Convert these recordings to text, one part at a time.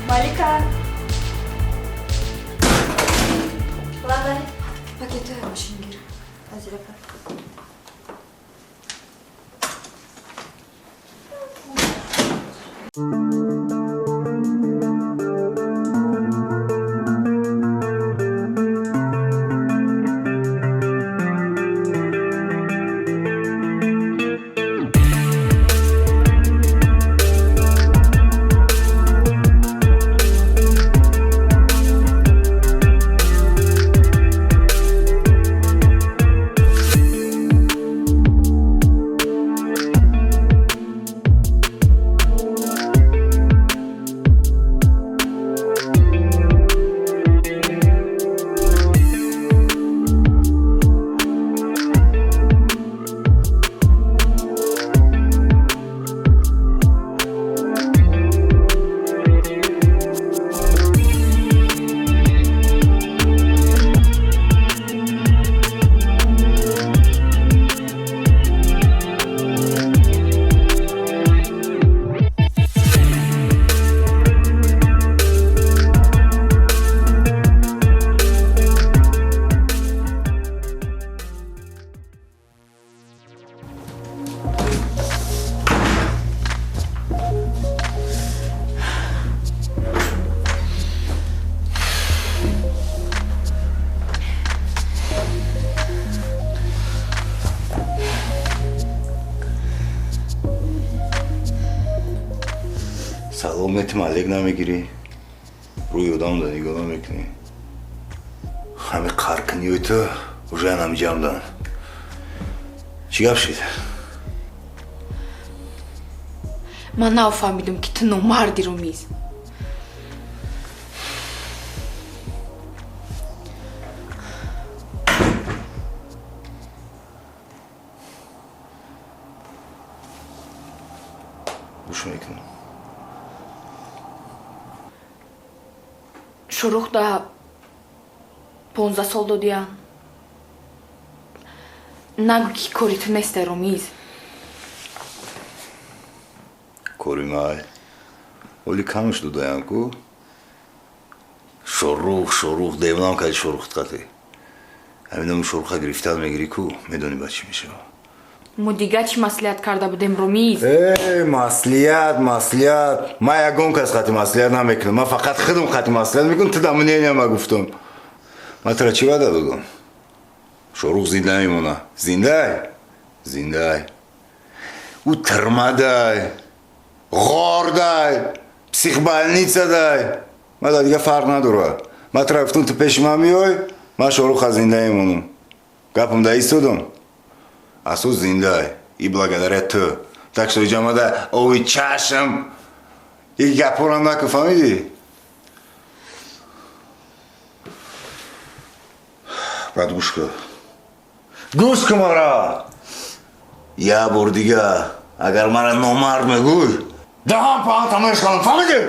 Малика. Лабай. Пакетҳои мошин гир. Азирапа. Салом метим, алек намегирӣ, рӯи одамда нигоҳ намекунӣ. Ҳами қаркиниёи ту уже анам ҷамдан. Чӣ гап шид? Ман нафаҳмидам, ки ту номарди, Румиз. Гӯш мекунам. Шурух да 15 сол додиян. Нагӯ, ки кори ту несте, Румиз. Кори май. Оли камш додаям ку? Шорух, Шорух, девонам кади Шорухт қати. Ҳамин Шоруха гирифтан мегирӣ ку, медонӣ ба чӣ мешава. Мо дига чӣ маслиҳат карда будем, Румиз? Э, маслиҳат, маслиҳат. Ман ягон кас қати маслиҳат намекунам. Ман фақат худам қати маслиҳат мекунам, ту да мнения ма гуфтам. Ман тура чӣ ваъда додам? Шорух зинда мемона. Зиндай? Зиндай. Ӯ тирмадай, ғордай, психбольницадай. Ман да дига фарқ надорад. Ман тура гуфтам, ту пеши ман меёй, ман Шоруха зинда мемонам. Гапам да истодам. Асос зиндай. И благодаря ту. Так что иҷамада ови чашм. И гапорам накун, фаҳмидӣ? Брат, гӯш кун. Гӯш кун мара! Я бор дига, агар мара номард мегӯй, даҳан паҳанта мешканам, фаҳмидӣ?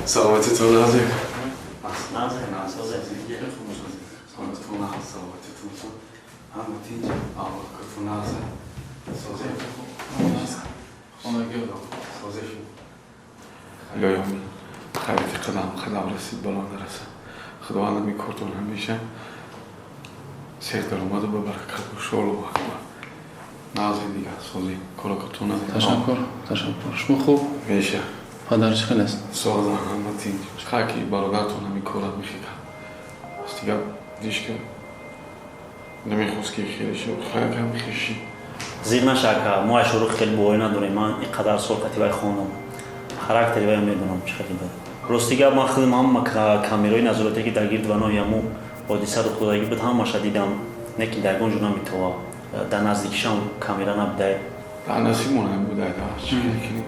Саломатитон назим. Илоҳи хайрати қадам қадам расид, бало нараса. Худованд ҳамин кортон ҳамеша сердаромаду ба баракату шолу акбар. Назим дига созим коракотон. Ташаккур, ташаккур. Шумо хуб? Меша. Падар чӣ хел аст? Созам ҳама тинҷ. Хаки бародаратон ҳамин корат мехикад. Аст дига дишка Намехост ки хеле шуд, хайкам хеши. Зир наша ака, мо аз Шорух хеле боварӣ надорем. Ман ин қадар сол қати вай хондам. Характери вайро медонам чӣ хеле буд. Рости гап, ман худам ҳама камераи назоратие ки дар гирд ва ноҳи ҳамун ҳодиса рух додагӣ буд, ҳамаша дидам. Не ки дар ягон ҷо наметова. Дар наздикишам камера набудай. Дар насибмон ҳам будай, да, чӣ хеле кунем?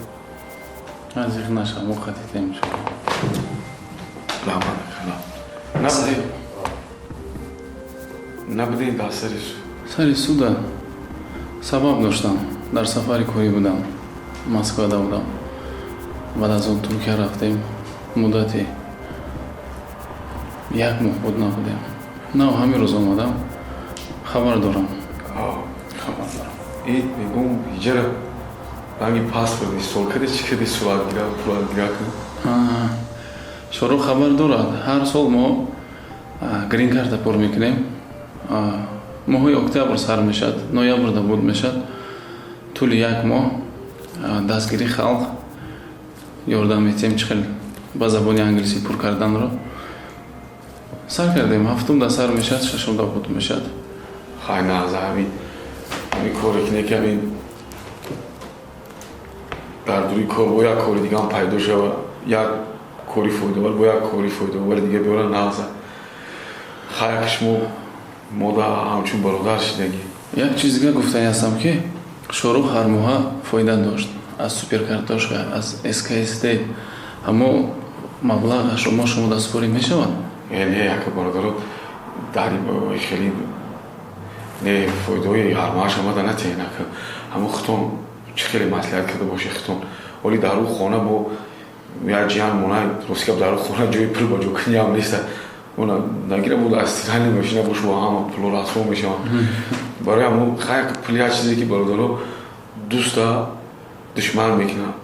Зиқ наша, мо қатитем шумо. Раҳмат, ака. Набудем. Набудем дар сари суд. Сари суда сабаб доштам. Дар сафари корӣ будам. Москвада будам. Баъд аз он Туркия рафтем. Муддати як моҳ буд набудем. Нав ҳамин рӯз омадам. Хабар дорам. Хабар дорам. И мегум иҷара ранги паспорт истол каде чӣ каде суратгира суратгира кун. Шорух хабар дорад. Ҳар сол мо грин-карта пур мекунем. Моҳи октябр сар мешавад, ноябрда буд мешавад. Тӯли як моҳ дастгирии халқ ёрдам метиҳем, чӣ хел ба забони англисӣ пур карданро. Сар кардем, ҳафтумда сар мешавад, шашумда буд мешавад. Хай на, за ҳамин ҳамин коре ки не ки ҳамин дар дури кор бо як кори дигаам пайдо шава, як кори фоидаовар бо як кори фоидаовари дига биёра нағза. Хай як шумо мода ҳамчун бародар шидагӣ. Як чиз дига гуфтанӣ ҳастам, ки Шорух ҳар моҳа фоида дошт аз суперкартошка, аз СКСД. Аммо маблағашро мо шумо дастпорӣ мешавад? Не, яка бародаро, дар хеле не фоидаҳои ҳармоҳаш омада натиҳен ака. Ҳамон хитон чӣ хеле маслиҳат карда боши хитон. Оли дар ӯ хона бо як ҷиҳан мона, рости гап, дар ӯ хона ҷои пул ба ҷо кунӣ ҳам нест. Она нагира буд аз стиральный машина бош бо ҳама пуло расво мешаванд. Барои ҳамон хай пул як чизе ки бародаро дӯста душман мекунад,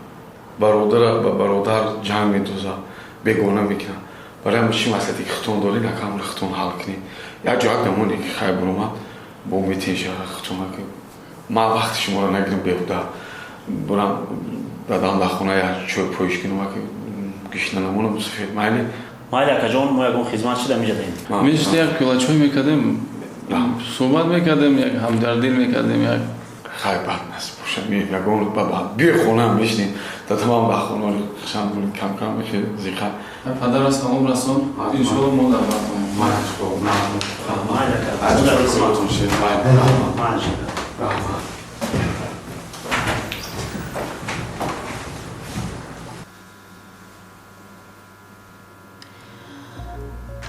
бародара ба бародар ҷанг медозад, бегона мекунад. Барои ҳамон чӣ маслиҳате ки хитон доред, ака ҳамро хитон ҳал кунед. Як ҷо як дамоне ки хай буромад, бо метеша хитон ака. Ман вақти шуморо нагирам беҳуда. Бурам дадам дар хона як чой поиш кунам, ака гишна намонам мусафир. Майли? Майли, акаҷон, мо ягон хизмат шида меҷадаем. Мешта як пиёла чой мекардем, суҳбат мекардем, як ҳамдардил мекардем, як хай бад насиб бошад. Ягон биёй хонаам мешинем. Дадамам дар хона хушам кам-кам мехе зиқа. Падара салом расон. Иншоалло мо дар Майли, ака. Мо дар хизмат. Майли. Раҳмат.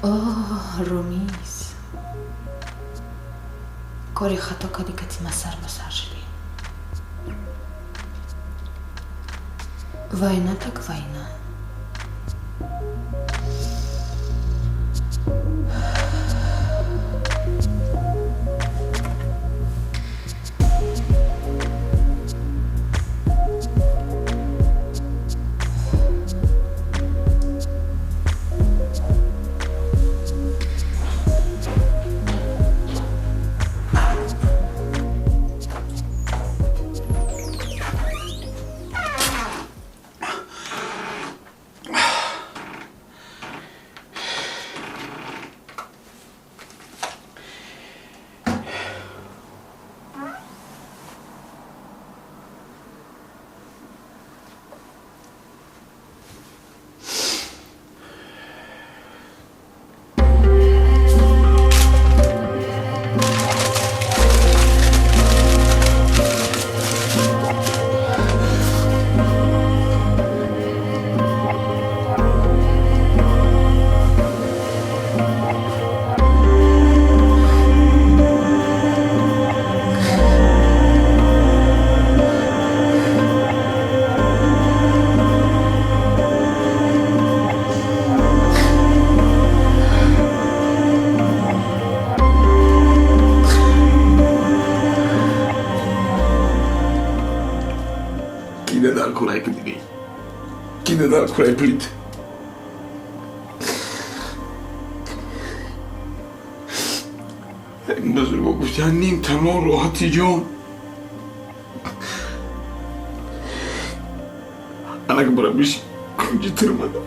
Оҳ, Румиз, кори хато кардӣ, кати ма сар ба сар шудӣ. Война так война. Кина дар кураи плит. Бузурго гуфтан ним тамом роҳати ҷон. Анак барабиш кунҷи тирмада.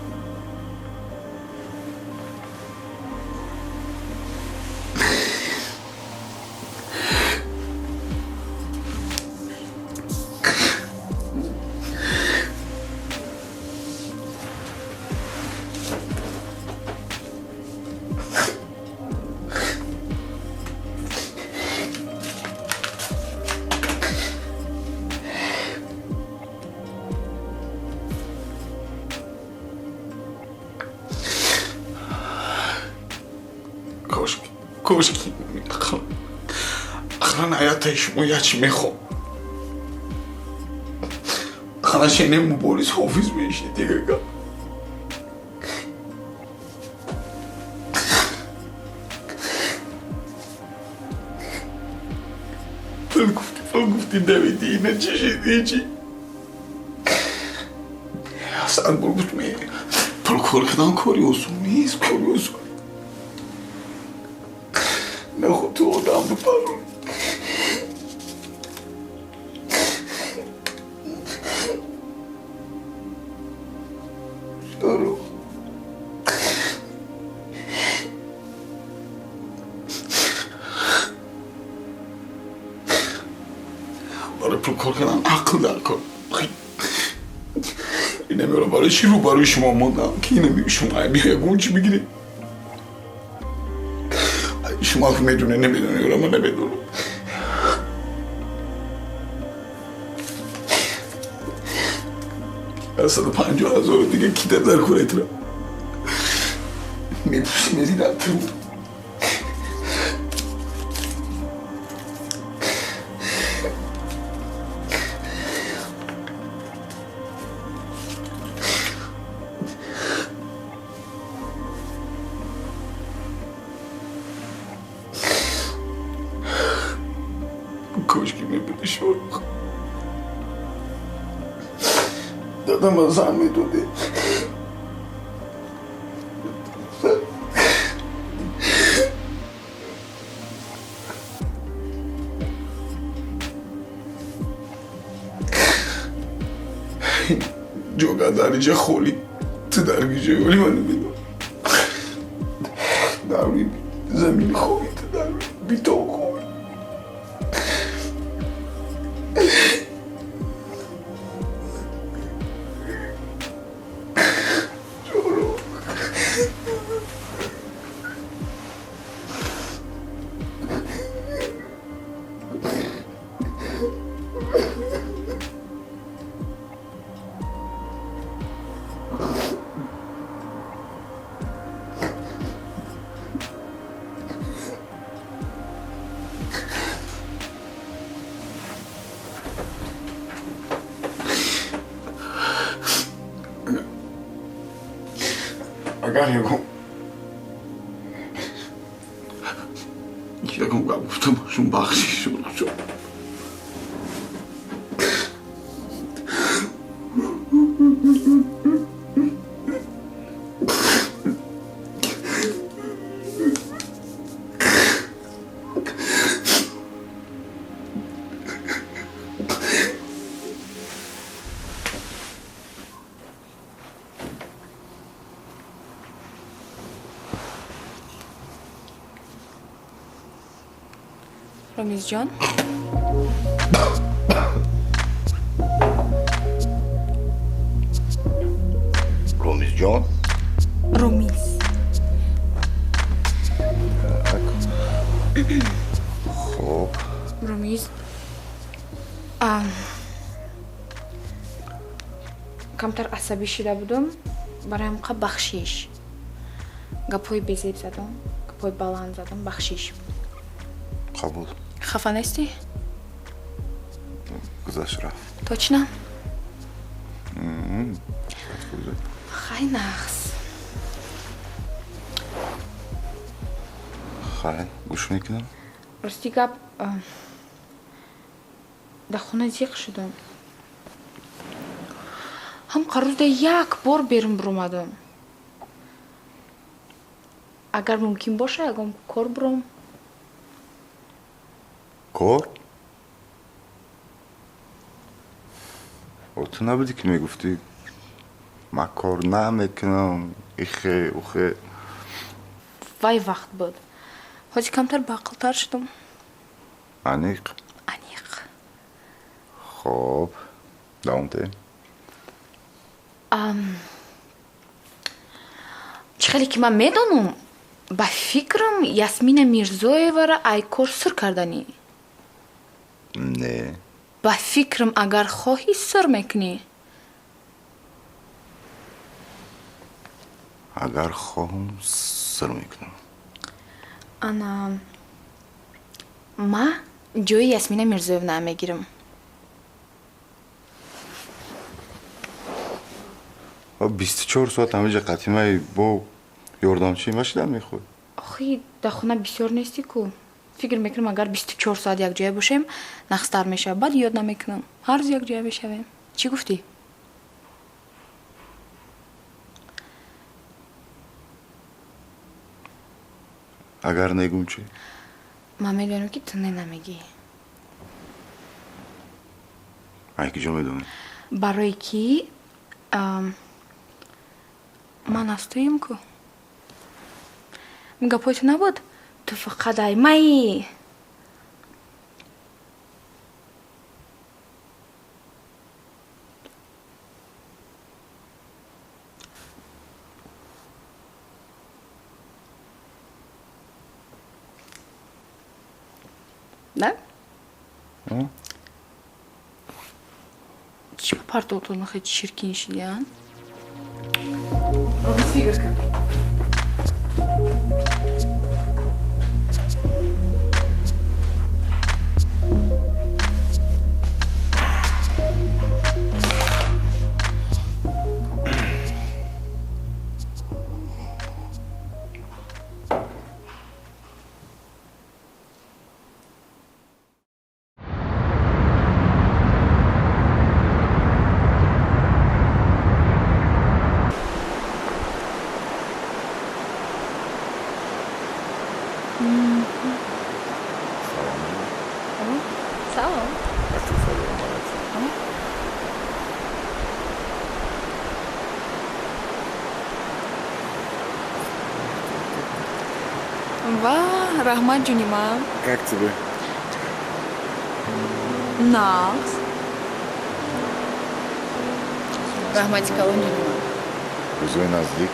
Кошки ақлан ҳаётаи шумо як чӣ мехоҳам. Ақлан шене мубориз ҳофиз мешид дига гап. Пул гуфти давиди ина чӣ шид ҳечи. Сад бор гуфт пул кор кардан кори осон нест, кори осон. Наход ту одам бипарон. Шорух. Барои пул кор кардан ақл дар кор. Инамеро барои чӣ рӯбарӯи шумо мондам, ки инами шумо ягон чӣ бигиред? Шумо медонед, намедонед, ё ман намедонам. Аз 150,000 дига ки дар куретра? Мепӯши мезидам ту. Кошки мебуди Шорух. Дадама зан медоди. Ҷога дар инҷа холӣ, ту дар гиҷа оли ман намедонам. Дар рӯи замини холӣ, ту дар рӯи битон холӣ. Агар ягон гап гуфта бошум, бахшиш Шорух. Ромизҷон? Ромизҷон? Ромиз. Хоб. Ромиз. Камтар асабӣ шида будум, барои ҳамқа бахшиш. Гапҳои безеб задам, гапҳои баланд задам, бахшиш. Қабул. Хафа нестӣ? Гузашт рафт. Точно? Хай нағз. Хай, гӯш мекунам. Рости гап, дар хона зиқ шудам. Ҳам қарузда як бор берун биромадам. Агар мумкин боша, ягон кор биром. Кор? Ту набудӣ ки мегуфтӣ ман кор намекунам, ихе, ухе. Вай вақт буд. Ҳозир камтар баақлтар шудам. Аниқ? Аниқ. Хоб, давом деҳ. Чӣ хеле ки ман медонам, ба фикрам Ясмина Мирзоевара ай кор сир карданӣ. Не. Ба фикрам агар хоҳӣ сир мекунӣ. Агар хоҳам сир мекунам. Ана ма ҷои Ясмина Мирзоевна мегирам. 24 соат ҳамиҷа қатимаи бо ёрдамчӣ ма шидан мехоҳӣ? Охи, дар хона бисёр нестӣ ку. Фикр мекунам, агар 24 соат якҷоя бошем, нақстар мешавад. Баъд ёд намекунам. Ҳар рӯз якҷоя мешавем. Чӣ гуфтӣ? Агар негум чӣ? Ман медонам, ки ту не намегӣ. Ай куҷо медонӣ? Барои ки ман аз туем ку. Гапҳои ту набуд? Ту фақат ай маи. Да? Чӣ ба партовтон хеле чиркин шидиан? Фигр кун. Салом. Ва, раҳмат ҷуни ман. Как тебе? Нағз. Раҳмати калон ҷуни ман. Рӯзҳои наздик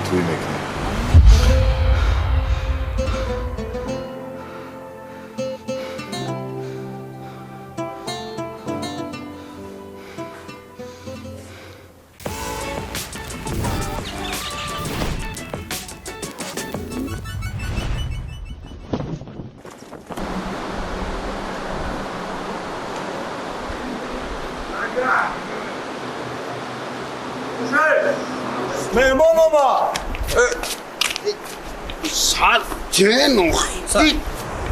тӯй мекунем. меҳмон омад.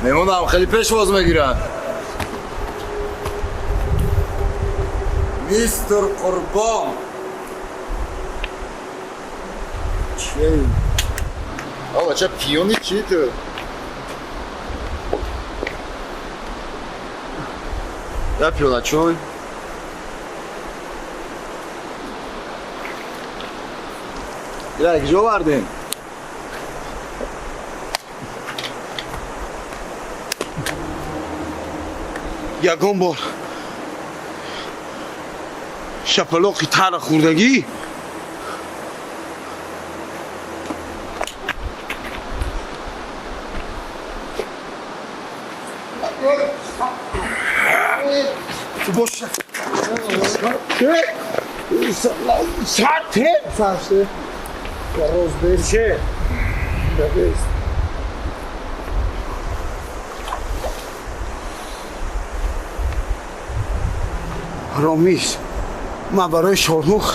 Меҳмонам хеле пешвоз мегиранд. Мистер Қурбон. Чӣ? Бача, пиёни чӣ ту? Я пиёла чой. Ира куҷо овардем? Ягон бор шапалоқи тара хӯрдагӣ? Боша. Сате? Че? Ромис, ман барои Шоҳрух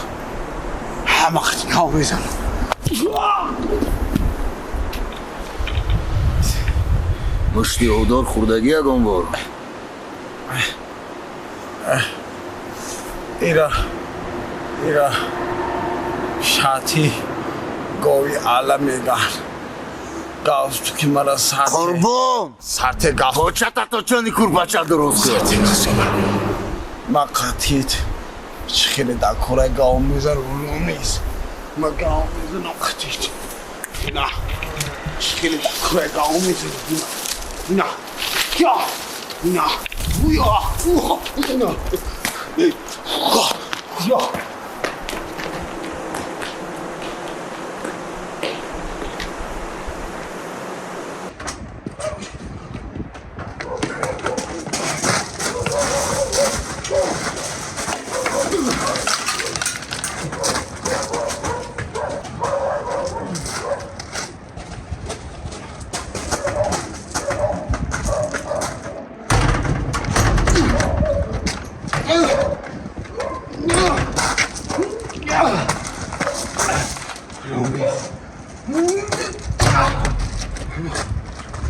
ҳама хатиҳо мезанам. Мушти одор хӯрдагӣ ягон бор? Ира шати гови ала меган. Галстуки ки мара сате. Қурбон! Сате галстук. Почата точони курбача дуруст кун. Сате галстук. Ма қатит чӣ хеле дар кора гав мезанам Ромис. Ма гав мезанам қатит. На. Чӣ хеле дар кора гав мезанам. На. Я. На. Я. На. Я.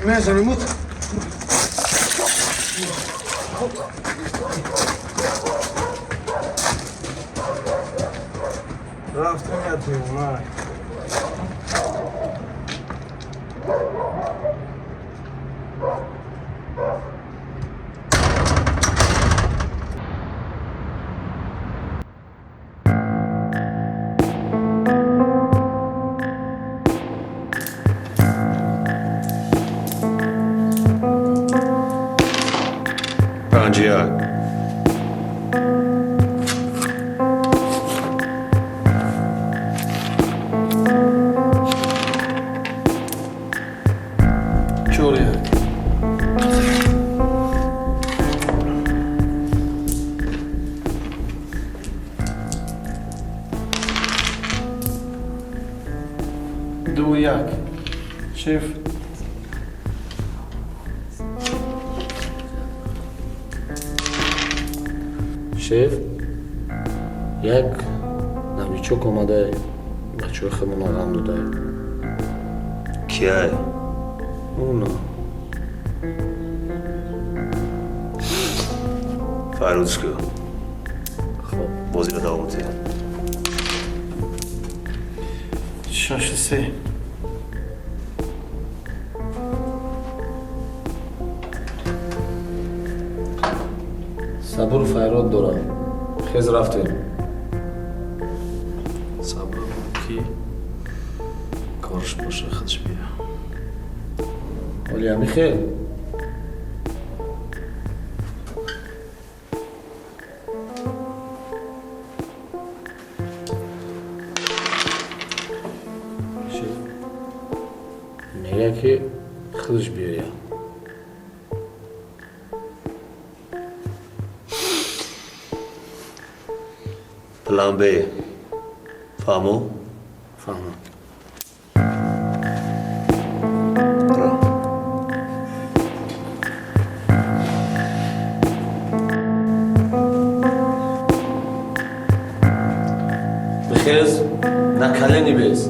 Мезанем. Рафтем я девона. Панҷ-як. 4-1. 2-1. Шеф. Шеф, як новичок омада, бачаҳои худмона ғам дода. Кияй? Уна. Файрӯз ку. Хоб. Бозиро давом диҳ. 6-3. Сабур файрод дорам. Хез, рафтем. Сабр ки корш боша, худш бия. Оли амихел. Шеф мега ки худш биёяд. План Б. Фаҳмо? Фаҳмам. Ра. Бихез, на колени без.